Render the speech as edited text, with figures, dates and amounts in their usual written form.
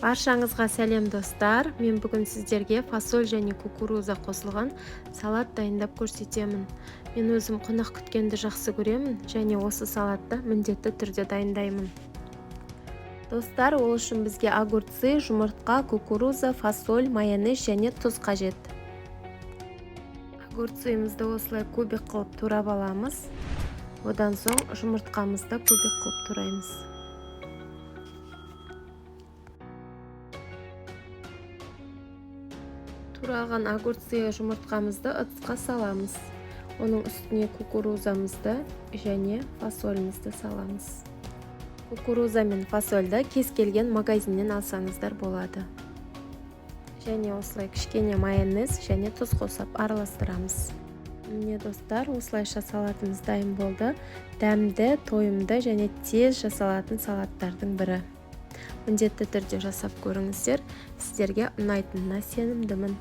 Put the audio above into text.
Баршаңызға сәлем, достар! Мен бүгін сіздерге фасоль және кукуруза қосылған салат дайындап көрсетемін. Мен өзім қонақ күткенді жақсы көремін және осы салатты міндетті түрде дайындаймын. Достар, ол үшін бізге огурцы, жұмыртқа, кукуруза, фасоль, майонез және тұз қажет. Огурцымызды осылай кубик қылып турап аламыз. Одан соң жұмыртқамызды кубик қылып тураймыз. Туралған огурцы, жұмыртқамызды ыдысқа саламыз. Оның үстіне кукурузамызды және фасолімізді саламыз. Кукуруза мен фасольді кез келген магазиннен алсаңыздар болады. Және осылай кішкене майонез және тұз қосып араластырамыз. Міне, достар, осылайша салатымыз дайын болды. Дәмді, тойымды және тез жасалатын салаттардың бірі. Міндетті түрде жасап көріңіздер, сіздерге ұнайтынына сенімдімін.